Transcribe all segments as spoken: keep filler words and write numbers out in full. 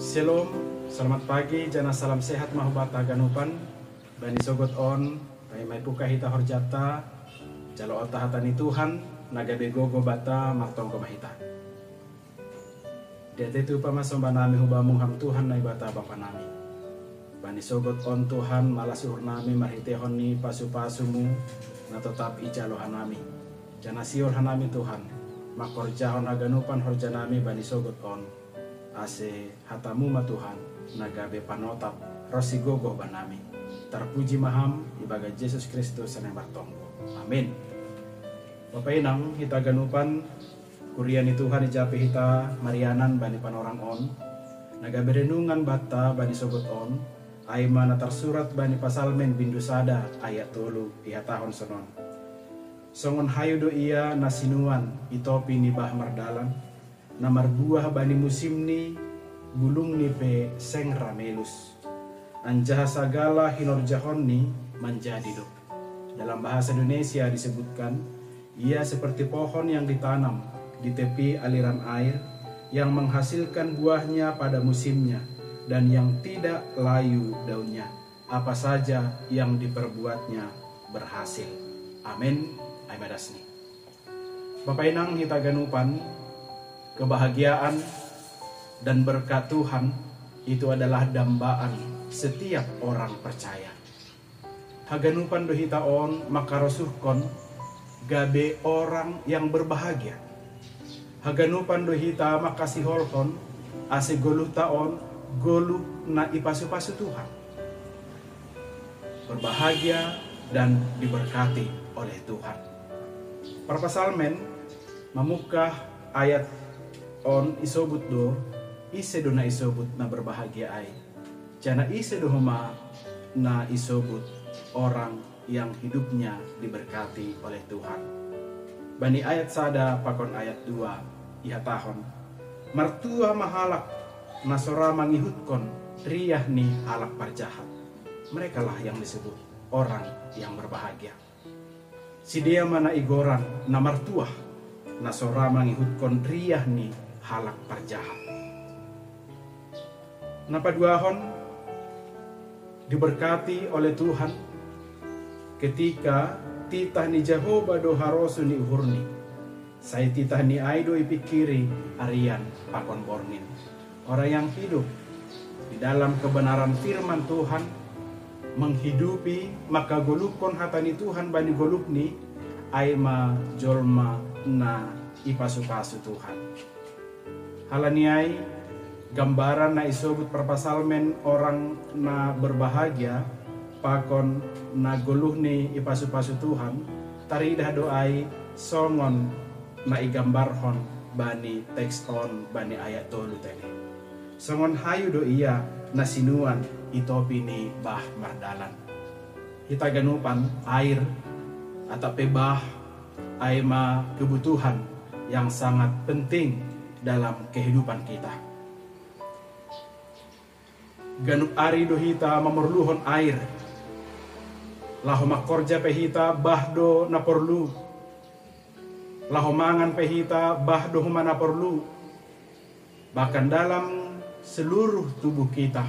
Shalom, selamat pagi, janah salam sehat ma hubata haganupan. Bani sogot on, taimai puka hita horjata, jalo ota hata ni Tuhan, na gabe gogo bata martonggo ma hita. Diatei tu pamasomba nami hubamu ham Tuhan Naibata Bapa nami. Bani sogot on Tuhan, malas uhur nami marhitehon ni pasu-pasumu, na totap ijalo hanami. Janah sihol hanami Tuhan, mangkorjahon haganupan horja nami bani sogot on, ase hatamu ma Tuhan, na gabe panotap ronsi gogoh banami. Tarpuji ma ham ibagas Jesus Kristus na martonggo. Amin. Bapa inang, hita ganupan, kuria ni Tuhan ija pe hita marianan bani panorang on, na gabe renungan banta bani sogot on, ai ma na tarsurat bani Pasalmen bindu sada ayat tolu ihatahon sonon. Songon hayu do ia na sinuan i topi ni bah mardalan, na marbuah bani musimni, bulungni pe seng ra melus. Anjaha sagala hinorjahonni manjadi do. Dalam bahasa Indonesia disebutkan, ia seperti pohon yang ditanam di tepi aliran air, yang menghasilkan buahnya pada musimnya, dan yang tidak layu daunnya. Apa saja yang diperbuatnya berhasil. Amin. Ai ma dasni. Bapa inang hita ganupan, kebahagiaan dan berkat Tuhan itu adalah dambaan setiap orang percaya. Haganupan do hita on mangkarosuhkon gabe orang yang berbahagia. Haganupan do hita mangkasiholhon ase goluhta on goluh na ipasu-pasu Tuhan. Berbahagia dan diberkati oleh Tuhan. Parpasalmen mamungkah ayat on isobut do, ise do na isobut na berbahagia ai. Janah ise do homa na isobut orang yang hidupnya diberkati oleh Tuhan. Bani ayat sada pakon ayat dua ihatahon, martuah ma halak na so ra mangihutkon riah ni halak parjahat. Merekalah yang disebut orang yang berbahagia. Sidea ma na igoran na martuah, na so ra mangihutkon riah ni halak parjahat. Na paduahon, diberkati oleh Tuhan ketika titah ni Jahowa do harosuh ni uhurni. Sai titahni ai do ipingkiri arian pakon borngin. Orang yang hidup di dalam kebenaran firman Tuhan, menghidupi, mangkagoluhkon hata ni Tuhan bani goluhni, ai ma jolma na ipasu-pasu Tuhan. Halani ai, gambaran na isobut parpasalmen orang na berbahagia pakon na goluhni ipasu-pasu Tuhan, taridah do ai songon na igambarhon bani teks on bani ayat tolu tene. Songon hayu do ia na sinuan i topi ni bah mardalan. Hita ganupan, air atau pe bah, ai ma kebutuhan yang sangat penting dalam kehidupan kita. Ganup ari do hita mamorluhon air. Laho mangkorja pe hita bah do na porlu. Laho mangan pe hita bah do homa na porlu. Bahkan dalam seluruh tubuh kita,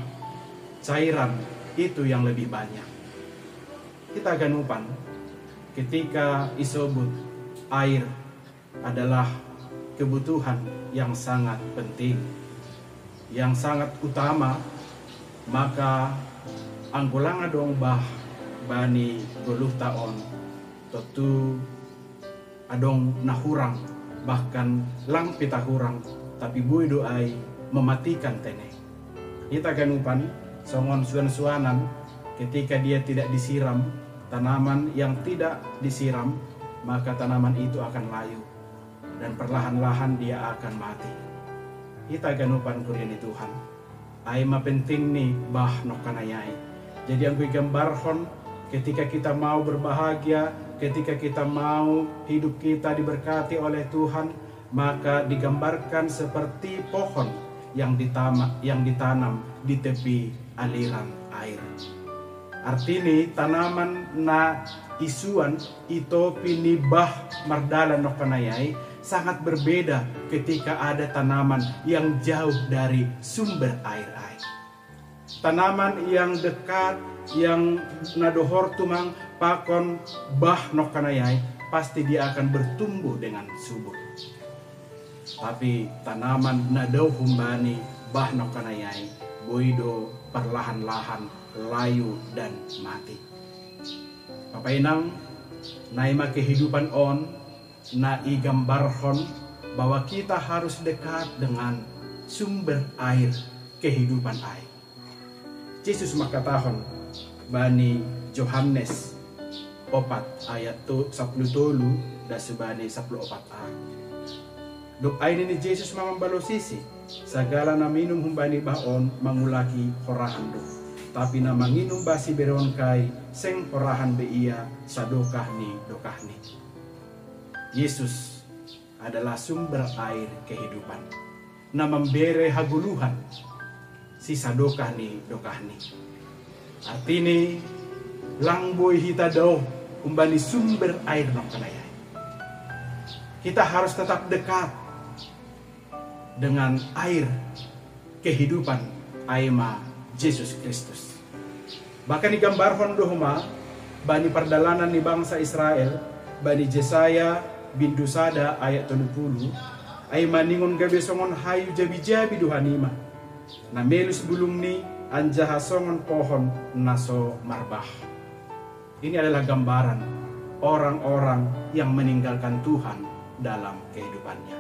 cairan itu yang lebih banyak. Hita ganupan, ketika isobut air adalah kebutuhan yang sangat penting, yang sangat utama, maka anggo lang adong bah bani goluhta on, tontu adong na hurang, bahkan lang pe tahurang, tapi boi do ai mematikan tene. Hita ganupan, songon suan-suanan, ketika dia tidak disiram, tanaman yang tidak disiram, maka tanaman itu akan layu dan perlahan-lahan dia akan mati. Hita ganupan kuria ni Tuhan, ai ma penting ni bah nongkanai ai. Jadi anggo igambarhon, ketika kita mau berbahagia, ketika kita mau hidup kita diberkati oleh Tuhan, maka digambarkan seperti pohon yang ditama, yang ditanam di tepi aliran air. Artini, tanaman na isuan i topi ni bah mardalan nongkanai ai, Sangat berbeda ketika ada tanaman yang jauh dari sumber air ai. Tanaman yang dekat, yang nadohor tumang pakon bah nongkanai ai, pasti dia akan bertumbuh dengan subur. Tapi tanaman na daoh humbani bah nongkanai ai, boi do perlahan-lahan layu dan mati. Bapa inang, nai ma kehidupan on na igambarhon bahwa kita harus dekat dengan sumber air kehidupan ai. Jesus mangkatahon bani Johannes opat ayat to sapuluh tolu das hubani sapuluh opat a. Dob ai nini Jesus ma mambalosisi, sagala na minum humbani bah on mangulaki horahan do. Tapi na manginum bah sibereon kai seng horahan be ia sadokah ni dokahni. Yesus adalah sumber air kehidupan, na mambere hagoluhan sisadokah ni dokahni. Artini, lang boi hita daoh humbani sumber air nongkanai ai. Kita harus tetap dekat dengan air kehidupan, ai ma Jesus Kristus. Bahkan igambarhon do homa bani pardalanan ni bangsa Israel, bani Jesaya bindu sada ayat tolu puluh, ai maningon gabe songon hayu jabi-jabi do hanima, na melus bulungni anjaha songon pohon na so marbah. Ini adalah gambaran orang-orang yang meninggalkan Tuhan dalam kehidupannya.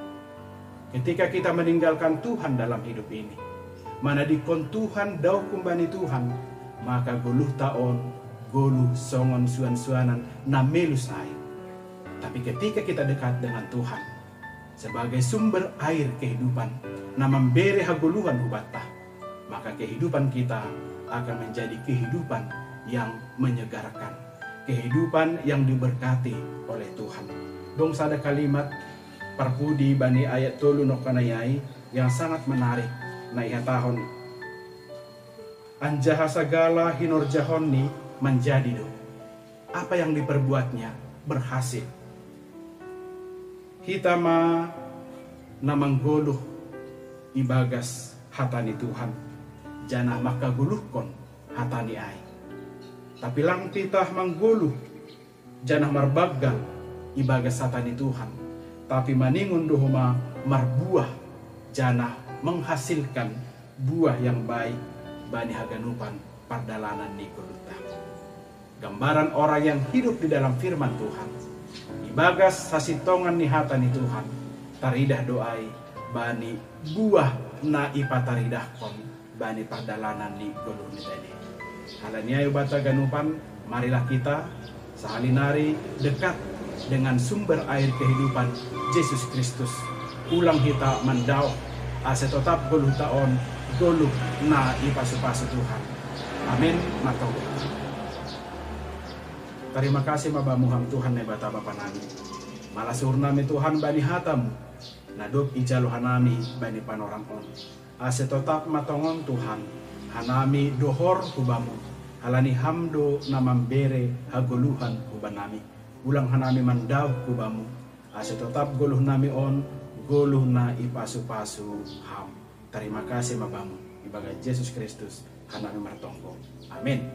Ketika kita meninggalkan Tuhan dalam hidup ini, manadingkon Tuhan, daoh humbani Tuhan, maka goluhta on goluh songon suan-suanan na melus ai. Tapi ketika kita dekat dengan Tuhan sebagai sumber air kehidupan na mambere hagoluhan hubanta, maka kehidupan kita akan menjadi kehidupan yang menyegarkan, kehidupan yang diberkati oleh Tuhan. Dong sada kalimat parpudi bani ayat tolu nongkanai ai yang sangat menarik, na ihatahon, anjaha sagala hinorjahonni manjadi do. Apa yang diperbuatnya berhasil. Hita ma na manggoluh ibagas hata ni Tuhan, janah mangkagoluhkon hatani ai. Tapi lang titah manggoluh janah marbanggal ibagas hata ni Tuhan, tapi maningon do homa marbuah janah menghasilkan buah yang baik bani haganupan pardalanan ni goluhta. Gambaran orang yang hidup di dalam firman Tuhan, ibagas hasintongan ni hata ni Tuhan, taridah do ai bani buah na ipataridahkon bani pardalanan ni goluh ni tene. Halani ai hubanta ganupan, marilah kita sahali nari dekat dengan sumber air kehidupan, Jesus Kristus. Ulang hita mandaoh ase totap goluhta on goluh na ipasu-pasu Tuhan. Amen. Martonggo. Tarima kasih ma Bamu Ham Tuhan Naibata Bapa nami. Malas uhur nami Tuhan bani hata-Mu na dob ijalo hanami bani panorang on. Ase totap ma tongon Tuhan hanami dohor hu Bamu, halani Ham do na mambere hagoluhan hubanami. Ulang hanami mandaoh hu Bamu, ase totap goluh nami on goluh na ipasu-pasu Ham. Tarima kasih ma Bamu, ibagas Jesus Kristus hanami martonggo. Amen.